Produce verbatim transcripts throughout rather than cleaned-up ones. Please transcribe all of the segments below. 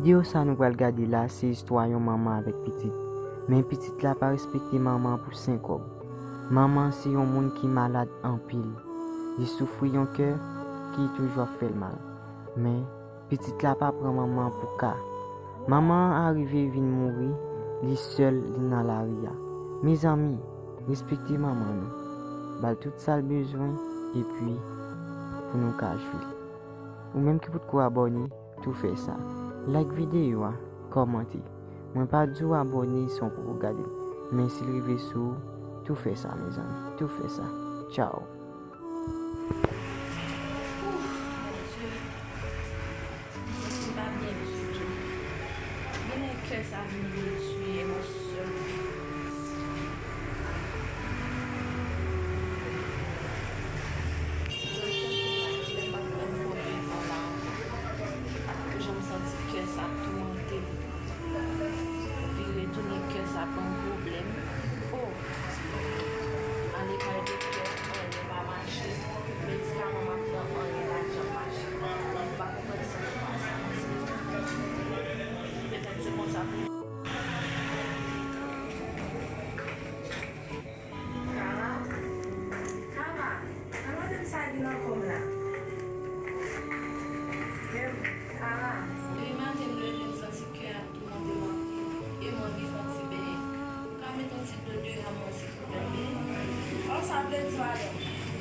Videyo sa nou pral gade la se istwa yon manman avèk pitit. Men pitit la pa respekte manman an pou sen kòb. Manman an se yon moun ki malad anpil. Li soufri yon kè ki toujou ap fè l mal. Men pitit la pa pran manman an pou ka. Manman an arive vin mouri, li sèl, li nan lari a. Mezanmi, respekte manman nou. Ba l tout sa l bezwen, epi pou nou ka jwi. Ou menm ki potko abòne, tou fè sa. Like videyo a, kòmante. Mwen pa di w abòne san w poko gade l. Men si l rive sou ou, tou fè sa, mezanmi. Tou fè sa. Tchao. Ouf, Bondye. M santi m pa byen ditou. Genlè kè sa vin vin tiye mwen sèlman. Jan m santi m pa byen lè m pa t menm fè yon efò la ankò. Jan m santi kè sa ap toumante m. Vire tounen kè sa ban m pwoblèm. Oh! Ale kay doktè, anyen pa mache. Medikaman m ap pran, anyen pa janm mache. M pa konprann sa k pase. Petèt se konsa pou Kara, Kara, gade maten sa gen nan kò m la. Men, Kara. Depi maten m leve, m santi kè ap toumante m anpil. E m anvi fè yon ti benyen. Ou ka mete yon ti dlo deyoran mwen, silvouplè, benyen? An, sa vle di, madanm,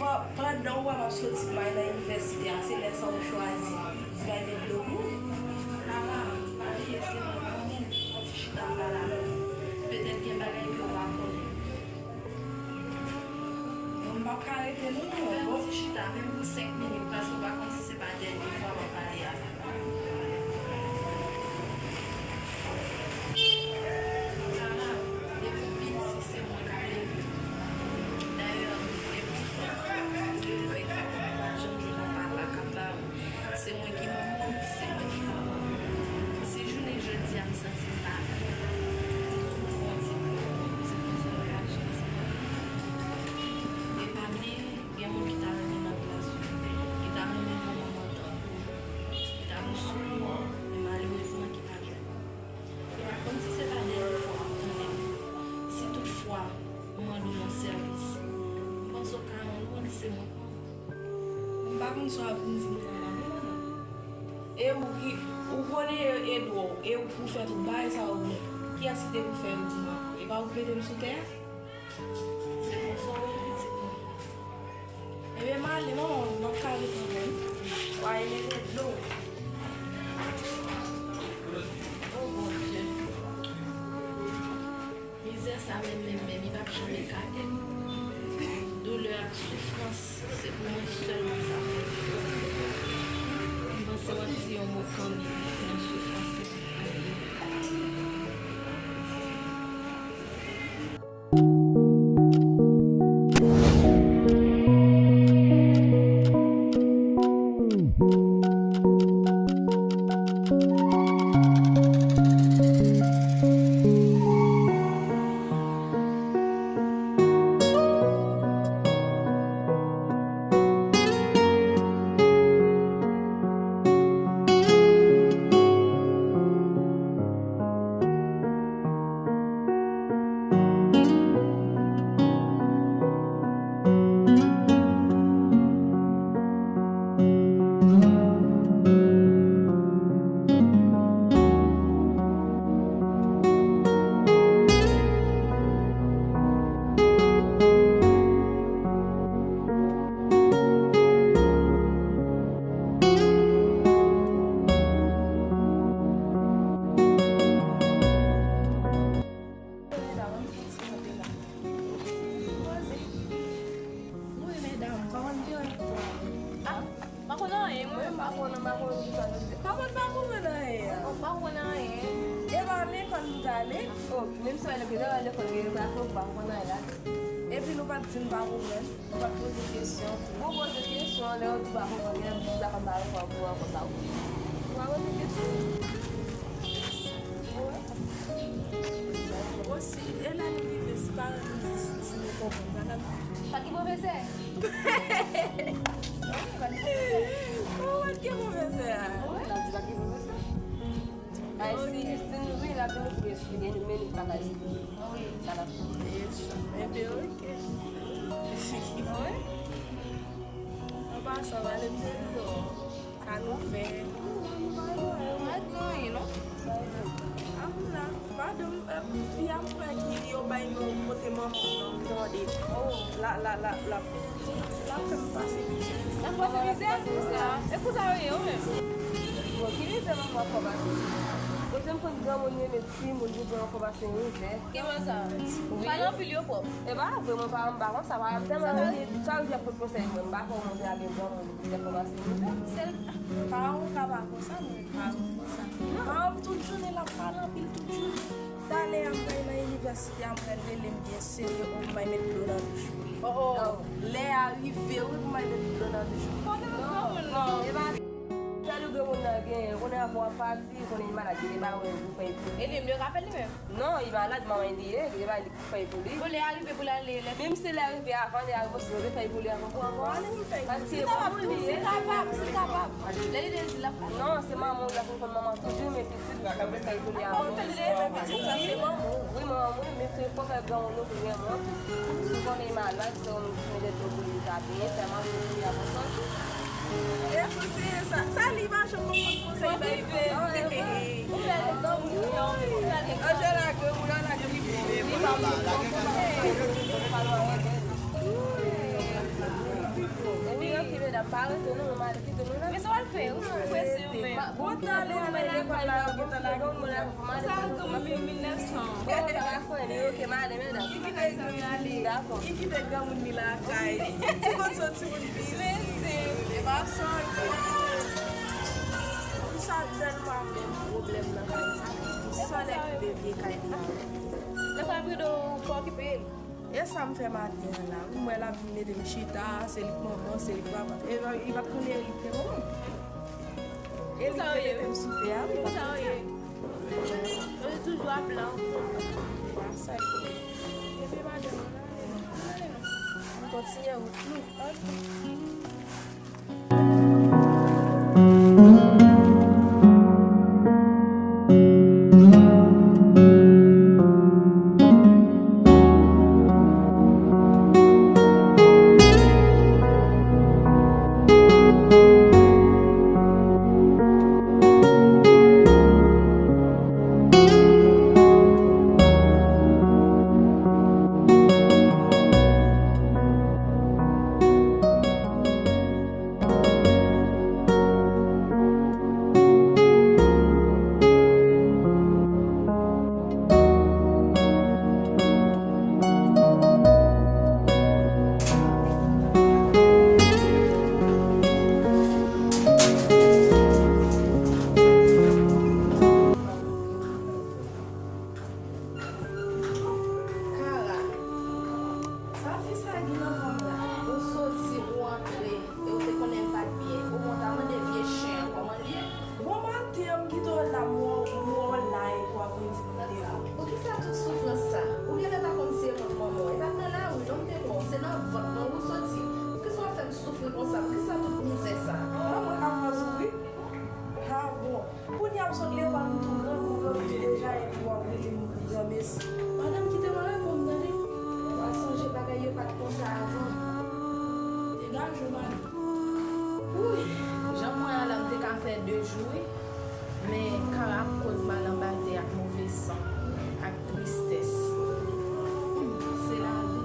pa-, pandan w wè m ap soti m al nan inivèsite a, se lè sa w chwazi di bay met dlo pou ou? Kara, pa bliye se mwen k konnen, yon ti chita pale avè w. Petèt gen bagay ke w pa konnen. Non, m p ap ka rete non. Fè yon ti chita, menm pou senk minit, paske w pa konn si se pa dènye fwa w ap pale avè m. Kara, depi w piti, se mwen k ap leve w. Dayè, m te piti, m te leve sa w pa janm jwenn yon papa k ap ba ou. Se mwen ki manman w, se mwen ki papa w. Si jounen jodi a m santi m pa byen, m di w pran yon ti dlo, se konsa w reyaji nan sa w ap fè. E pa bliye, gen moun ki ta renmen nan plas ou, ki ta renmen yon manman tankou w, ki ta pou souri w, men malerezman ki pa jwenn ou. E pa konn si se pa dènye fwa w ap tande m. Si tout fwa m mande w yon sèvis, m panse w ka rann mwen li, se mwen k manman. M pa konn sa w ap vin di m nan la non, madanm. E ou ki, ou konnen e, e dwa w, e ou pou fè tout bagay sa yo, bon. Kiyès ki te pou fè yo di m ankò? E pa ou ki mete m sou tè a? Se konsa w ye, pitit mwen. Ebyen, m ale, manman, m p ap ka ret ankò, wi. W ale mete dlo. O Bondye. Mizè sa menm, menm, menm, li p ap janm ekate m. Doulè ak soufrans, se pou mwen sèlman sa fèt. M panse w ap di yon mo kanmenm nan soufrans sa. Wi, medam, kòman nou te wè? Ah, m pa konn anyen, mwen. Mwen, m pa konn, m pa konn ki sa nou te. Pa konn, pa konprann anyen. M pa konn anyen. E pa lekòl nou t ale? Oh, menm si w al lekòl, lè w al lekòl, gen yon zafè ou pa konprann anyen la. Epi nou pa t di n pa konprann. Ou pa t poze kesyon. Bon, poze kesyon, lè yo di w pa konprann, gen moun ki pa konn pale ankò, ankò, ankò, sa ou. Ou pa poze kesyon. Bon, si, e lè nou rive, si paran nou di si, si nou konprann, sa n ap di? Pa gen pwofesè? Wi, pa gen pwofesè. Ou pa t gen pwofesè a? Wi, n ap di pa gen pwofesè. Ay, si Justin wi, l ap vin pou esplike nou, men nou pa ka esplike. Wi. Sa l ap fè. Yes. Ebyen, oke. Wi. An pasan, pale m de nou. Sa nou fè? Mwen pa gen anyen, non. Apre la, madanm, eh, fi a m kwè ki yo bay non kote manman m nan, m tande. Oh, la, la, la, la, la fè m pase mizè. L ap pase mizè? E konsa yo ye, yo menm. Bon, ki mizè manman w ap fè w pase? Bon, jan m konn granmoun renmen timoun, li pran fò pase mizè. Ki mwen sa? Wi. Pale anpil, yo pwòp. E pa vre, mwen pa, m pa konsa, pa, m tèlman renmen, chak jou y ap pot konsèy mwen, m pa fè w montre avèk granmoun. Sèl paran w ka pa konsa, men paran w konsa. Paran m tout jounen l ap pale anpil tout jounen. Talè a m pral nan inivèsite a, m pral rele m byen serye, o m bay met dlo nan douch pou li. Oh, oh. Lè a rive, wi, pou m bay met dlo nan douch pou li. Konnen m granmoun nan. Non, e pa sèl ou granmoun nan genyen, konnen apre w ap pati, konnen li malad, li te ba wè pou fè pou li. E li menm, yo ka fè l li menm? Non, li malad, manman li ye, li te ba li. Fèy pou li. Bon, lè a rive pou l ale, lè. Menm si lè a rive avan, lè a rive osi, yo te fèy pou li avan pou ankò ale. Paske bon moun li ye. Si kapab, si kapab. Lè li te di l ap fè. Non, se manman w la pou konn manman toujou, men pitit ou fèy pou li avan. Bon, tande, men pitit sa se manman w. Wi, manman mwen, men se fò fè granmoun nou pou renmen w. Si w konnen malad, se ou menm ki mete dlo pou li ta byen, fè manje pou li avan sòti. E pou se sa, sa li pa janm konprann konsèy bay. Ou fè l granmoun, ou fè l granmoun. Anjela granmoun, an lage li. Li pa moun konprann. Epi yo ki medam pa rete non, mwen ale kite nou la. Men sa w al fè, ou prese ou menm. Bon, talè a nan lekòl la, yo gentan lage moun la. Sa granmoun mil nèf san. Bon, sa va fè li, ok, mwen ale medam. Ki kite granmoun ale. Dakò. Ki kite granmoun li lakay. Ti konn soti. Mezanmi. E pa sa, pou sa jèn pa menm pwoblèm nan kay sa. San nèg ki te vye kay li. Lè pa vre do pa okipe l. E sa m fè maten an la. M wè l ap vin mete m chita, se li k manman, se li k papa. E li p ap konnen e li k te manman. E li k te mete m sou tè a, wi. Konsa yo ye. Yo toujou ap la. Sa e. Epi madanm nan, ale non. Ale non. Kontinye wout nou. Kara, sa fi sa gen nan kò m la? Ou soti, ou antre, e ou te konnen m pa t byen. Ou monte a mande vye chen an kòman l ye? Bon maten an, m kite w la, m wè w, m wè w la, epi w ap redi pou devan. Poukisa tout soufrans sa? Ou genlè pa konn se mwen k manman w. E pa t nan lari non m te pran w, se nan vant mwen ou soti. Poukisa w ap fè m soufri konsa? Poukisa tout mizè sa? Manman k ap fè w soufri? Ha bon. Kounye a m sot lekòl, m tou grangou, grangou deja, epi w ap rele m granmesi. Madanm, kite m al reponn, tande. W ap sonje bagay yo pa t konsa avan. Degaje w, madanm. Wouy, jan m wè a la, m te ka fè de jou, wi. Men Kara ap koz m al anba tè ak move san, ak tristès. Hmm, se lavi.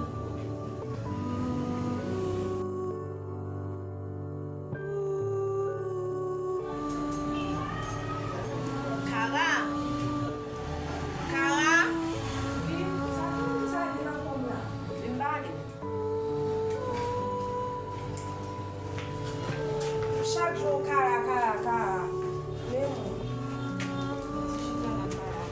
Kara! Kara! Wi, sa ki moun sa gen nan kò m la? Vin pale. Chak jou Kara, Kara, Kara. Men moun. Ti chita la, Kara.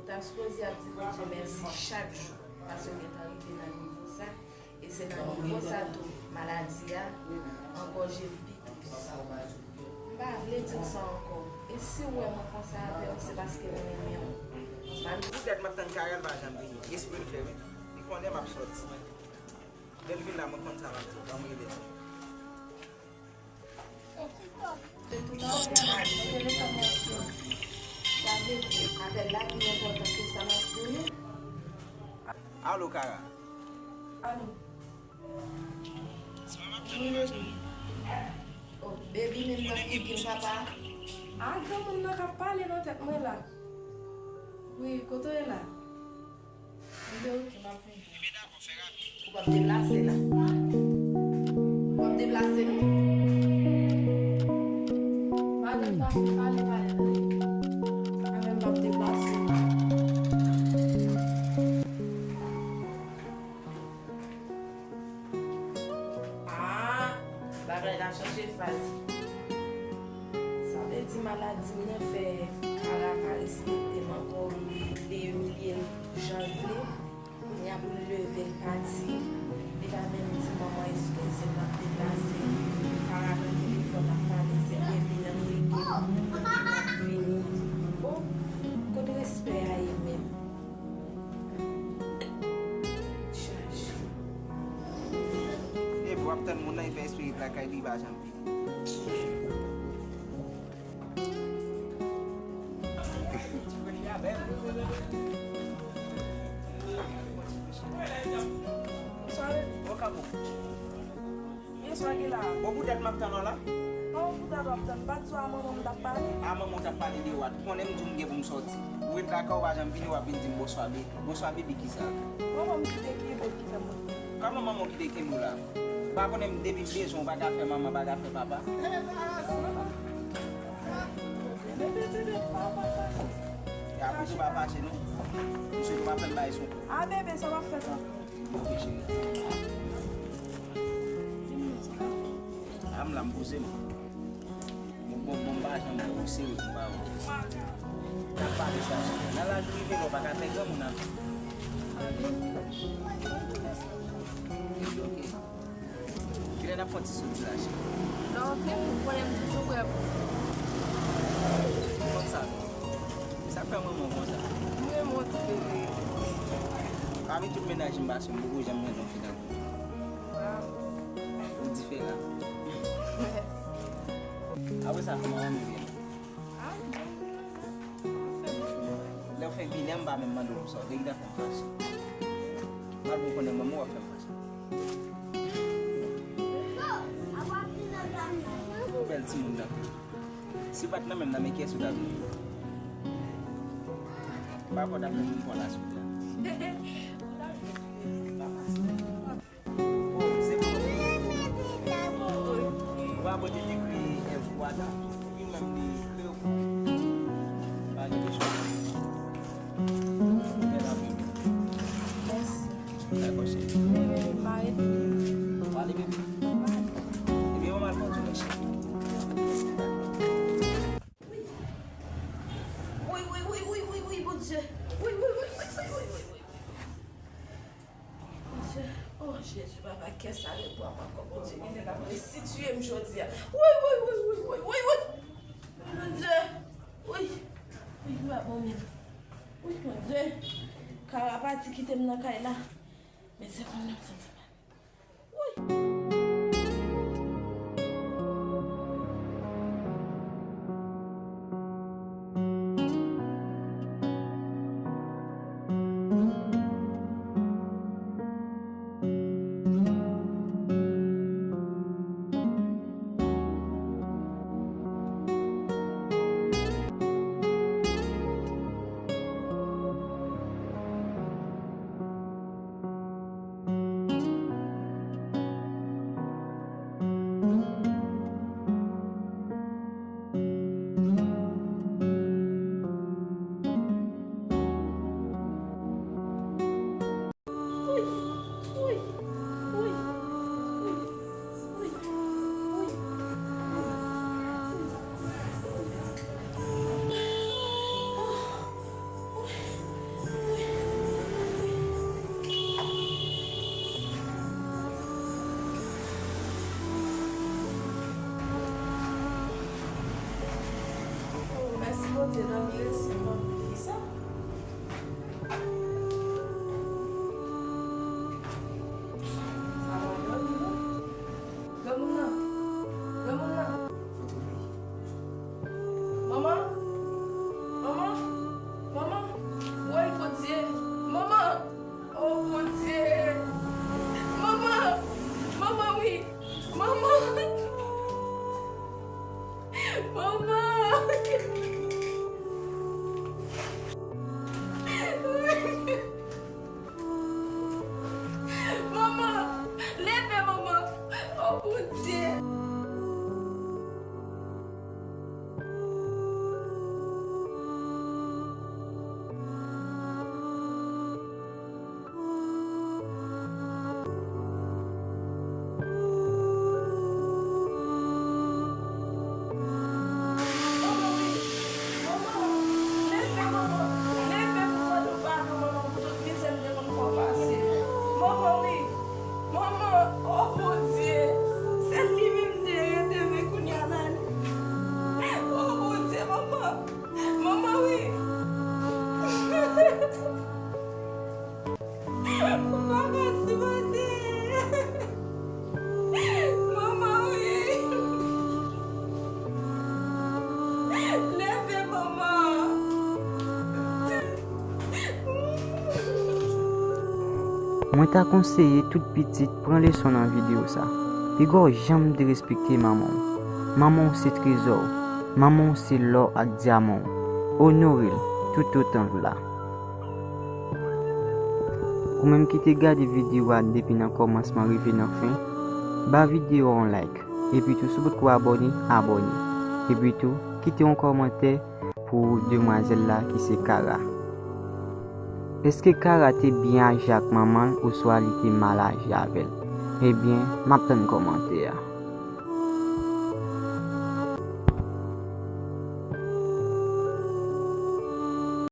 Ta sipoze ap di Bondye mèsi chak jou, paske w gentan rive nan nivo sa, e se nan nivo sa tou, maladi a angòje l pi plis. M pa vle di w sa ankò, e si w wè mwen konsa avè w, se paske m renmen w. Malgre. Poutèt m ap tann Kara, l pa janm vini. Espre l fè wi. Li konnen m ap sòti. Lè l vin la, mwen konn sa m ap di. Ban m rele l. Sa vle di, apèl la pi enpòtan ke sa m ap di w yo. Alo, Kara. Alo. Wi, baby. Oh, baby, menm nan figi m, papa. A, granmoun nan k ap pale nan tèt mwen la. Wi, kote w ye la? Li de oke, m ap vini. Ou p ap deplase la. Ou p ap deplase non. Madanm nan ap pale, pale, tande. Mwen menm m p ap deplase. Ah, bagay la chanje faz. Sa vle di maladi m nan fè Kara pa respekte m ankò, li imilye l jan l vle. Kounye a pou l leve l pati, li pa menm di manman eskize m, m ap deplase. Kara pran telefòn, l ap pale, se epi nan figi m, m ap fini. Oh, kot respè a ye menm? Chache. Epi w ap tann moun nan, li fè espirit lakay li, li pa janm vini. Bonswa, baby. Bon, poutèt m ap tann w la? Bon, poutèt w ap tann. Pa t di w a manman m t ap pale? A manman w t ap pale de ou a. Ou konnen m di w m gen pou m sòti. Ou ret lakay ou pa janm vini, w ap vin di m bonswa, baby. Bonswa, baby, kisa? Manman m kite kenbe w ki fè m. Kòman manman w kite kenbe w la? Ou pa konnen m depi m bezwen w, pa ka fè manman, pa ka fè papa? Bebe, bebe, pa, pa fache. Ya, pou tou pa fache, non. M swete w pa fè m bagay sou. A, bebe, sa w ap fè sa? Ok, cheri. A, m la, m poze m. Bon, bon, bon, m pa janm wè w serye pou m pa wè w. N ap pale sa, cheri. Nan laj ou rive la, w pa ka fè granmoun avè. Ok, ok. Kilè n ap fè yon ti soti la, cheri? Lè w vle, ou konnen m toujou prè pou ou. Konsa tou. Sa k fè manman w konsa? M renmen w tou, bebe. Pami tout mennaj m pase, m poko janm jwenn yon fi tankou w. Waw. Ou diferan. Mèsi. Apre sa, kòman manmi w ye? Ah, bon, bon, bon. Lè w fenk vini an, m pa menm mande w pou sa, w te gentan fè m fache. Malgre w konnen manman w ap fè m fache. Bèl timoun nan. Si w pa t nan menm nan, men kiyès ou t ap ye? M pa kwè w t ap jwenn moun pa w la sou tè a. Ou pa pote te kreye Èv pou Adan, epi menm li kreye w pou. Pa gen chwa. Bèl apre midi. Mèsi. Dakò, cheri. Bebe, m pa rete. Ou ale, bebe? M pa ale. Ebyen, ou mal fè w tounen, cheri. Wi, wi, wi, wi, wi, wi, Bondye. Wi, wi, wi, wi, wi, wi, wi, wi. Bondye, oh, Jezi, papa, kè sa repran m ankò, Bondye, genlè l ap restitiye m jodi a. Wi, wi, wi, wi, wi, wi, wi. Bondye, wi, wi, a bon, men. Wi, Bondye, Kara pati kite m nan kay la. Men se kòm nan m santi m. Se dòmi resi mwen fi sa. Sa pa dòmi non. Granmoun nan. Granmoun nan. Manman. Manman. Manman. Woy Bondye. Manman. Oh Bondye. Manman. Manman wi. Manman. Manman. Manman, leve manman. Oh Bondye. Manman wi. Manman, leve manman. Leve pou mande w padon manman pou tout mizè m te konn fè w pase. Manman wi. Manman, oh Bondye. Se li menm m te rete men kounye a la li. Oh Bondye manman. Manman wi. Ou pa ka sipoze. Manman wi. Leve manman. Mwen ta konseye tout pitit pran leson nan videyo sa. Piga w janm derespekte manman w. Manman w se trezò w. Manman w se lò ak dyaman w. Onore l toutotan l la. Ou menm ki te gade videyo a depi nan kòmansman rive nan fen, ba videyo a yon like. Epi tou, si w potko abòne, abòne. Epi tou, kite yon kòmantè pou demwazèl la ki se Kara. Èske Kara te byen aji ak manman l oswa li te mal aji avè l? Ebyen, m ap tann kòmantè a.